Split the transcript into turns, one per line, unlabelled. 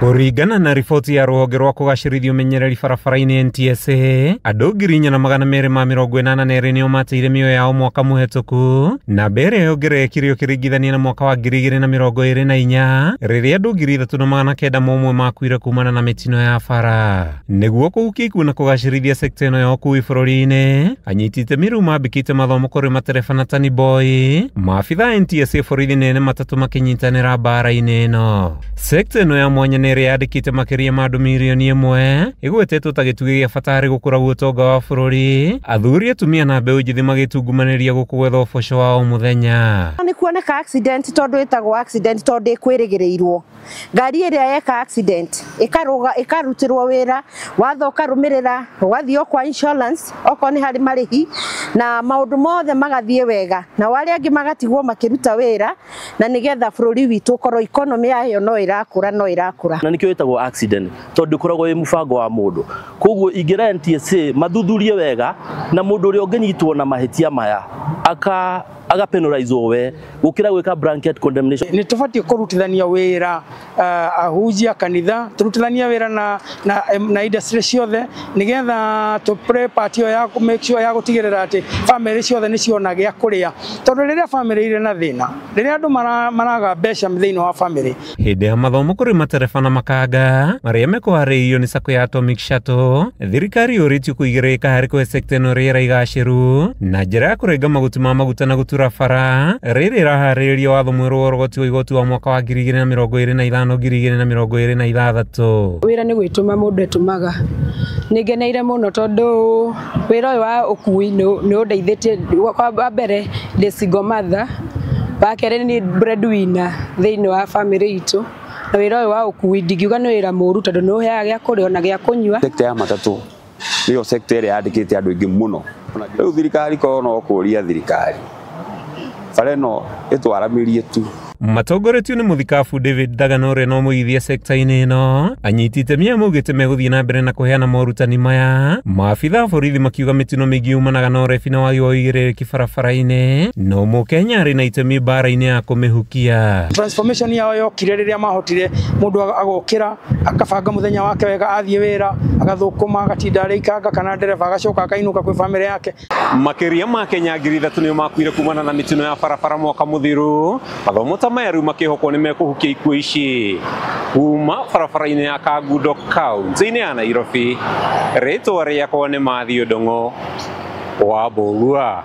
Kũringana na riboti ya rũhonge rwa kũgacĩrithia ũmenyereri barabara-inĩ NTSA, andũ 4282 nĩo mateire mĩoyo yao mwaka mũhetũku, namba ĩrĩa yongererekire ũkĩringithania na mwaka wa 2024 rĩrĩa andũ 3901 makuire kumana na mĩtino ya bara. Nĩguo kũhukia ikuũ na kũgacĩrithia sekta ĩno ya ũkui bũrũri-inĩ, anyiti itemi rĩu mambĩkĩte mathomo kũrĩ matereba na tani boy, maabitha NTSA borithi nene matatũ makĩnyitanĩra mbara-inĩ ĩno. Sekta ĩno ya mwanya nĩ ĩrĩa yandĩkĩte makĩria ma andũ mirioni 1 ĩgwetetwo ta gĩtugĩ gĩa bata harĩ gũkũra gwa ũtonga wa bũrũri, athuri, atumia na mbeũ njĩthĩ magĩtungumanĩria gũkũ gwetha ũboco wa o mũthenya.
Nĩ kuoneka accident tondũ ĩtagwo accident tondũ ĩkwĩrĩgĩrĩirwo. Ngari ĩrĩa yeka accident ĩkarũga ĩkarutĩrwo wĩra, watho ũkarũmĩrĩra, ũgathiĩ o kwa insurance okorwo nĩ harĩ marĩhi na maũndũ mothe magathiĩ wega, nao arĩa angĩ magatigwo makĩruta wĩra na nĩgetha bũrũri witũ ũkorwo economy yayo no ĩrakũra no ĩrakũra.
Na nikio ĩtagwo accident tondũ ĩkoragwo ĩ mũbango wa mũndũ. Koguo ingĩra NTSA mathuthurie wega na mũndũ ũrĩa ũngĩnyitwo na mahĩtia maya aga penalizwo we gũkĩra gwĩka blanket condemnation.
Nĩ tũbatiĩ kũrutithania wĩra ahunjia kanitha, tũrutithanie wĩra na industry ciothe nĩgetha tũ play part ĩyo ya make sure ya gũtigĩrĩra atĩ family ciothe nĩ ciona gĩa kũrĩa, tondũ rĩrĩa family irĩ na thĩna, rĩrĩa andũ maraga mbeca thĩinĩ wa family.
Hĩndĩ ya mathomo kũrĩ matereba na makanga marĩa mekũharĩirio nĩ sacco ya Atomic Shuttle, thirikari yũrĩtio kũigĩrĩrĩka harĩ kũhe sekta ĩno rĩera igacĩru na njĩra ya kũrenga maguti ma maguta na gũtura bara rĩrĩa ĩraharĩrĩria watho mwerũ wa ũrogoti wa igoti wa mwaka wa 2025 2026.
Wĩra nĩ gwĩtũma mũndũ etũmaga. Nĩ ngeneire mũno tondũ wĩra ũyũ wa ũkui nĩ ũndeithĩtie. Wa mbere ndĩ single mother, wa kerĩ nĩ breadwinner thĩinĩ wa family itũ, na wĩra ũyũ wa ũkui ndingiuga nĩ wĩra mũru tondũ nĩ ũheaga gĩa kũrĩa ona gĩa kũnyua.
Sekta ya matatũ nĩyo sekta ĩrĩa yandĩkĩte andũ aingĩ mũno. Rĩu thirikari korwo no kũria thirikari bara ĩno ĩtwaramĩrie tu.
Matongoretio nĩ mũthikabu David Dagano ũrĩa no mũigithia sekta-inĩ ĩno, anyiti itemi aya maugĩte megũthiĩ na mbere na kũheana morutani maya. Maabitha a borithi makiuga mĩtino mĩingĩ yumanaga na ũrebi na wagi wa ũigĩrĩrĩki barabara-inĩ, no mũkenya arĩ na itemi mbara-inĩ ya kũmĩhukia.
Transformation yao yokire rĩrĩa mahotire mũndũ agokĩra akabanga mũthenya wake wega, athiĩ wĩra agathũkũma agatinda arĩikanga kana ndereba agacoka akainũka kwĩ family yake.
Makĩria ma Kenya 3,000 nĩo makuire kumana na mĩtino ya barabara mwaka mũthiru. Mathomo ta maya rĩu makĩhokwo nĩ mekũhukia ikuũ ici kuma barabara-inĩ ya Kangundo kaunti-inĩ ya Nairobi. Rĩtwa rĩakwa nĩ Matthew Ndung'u wa Mbũgua.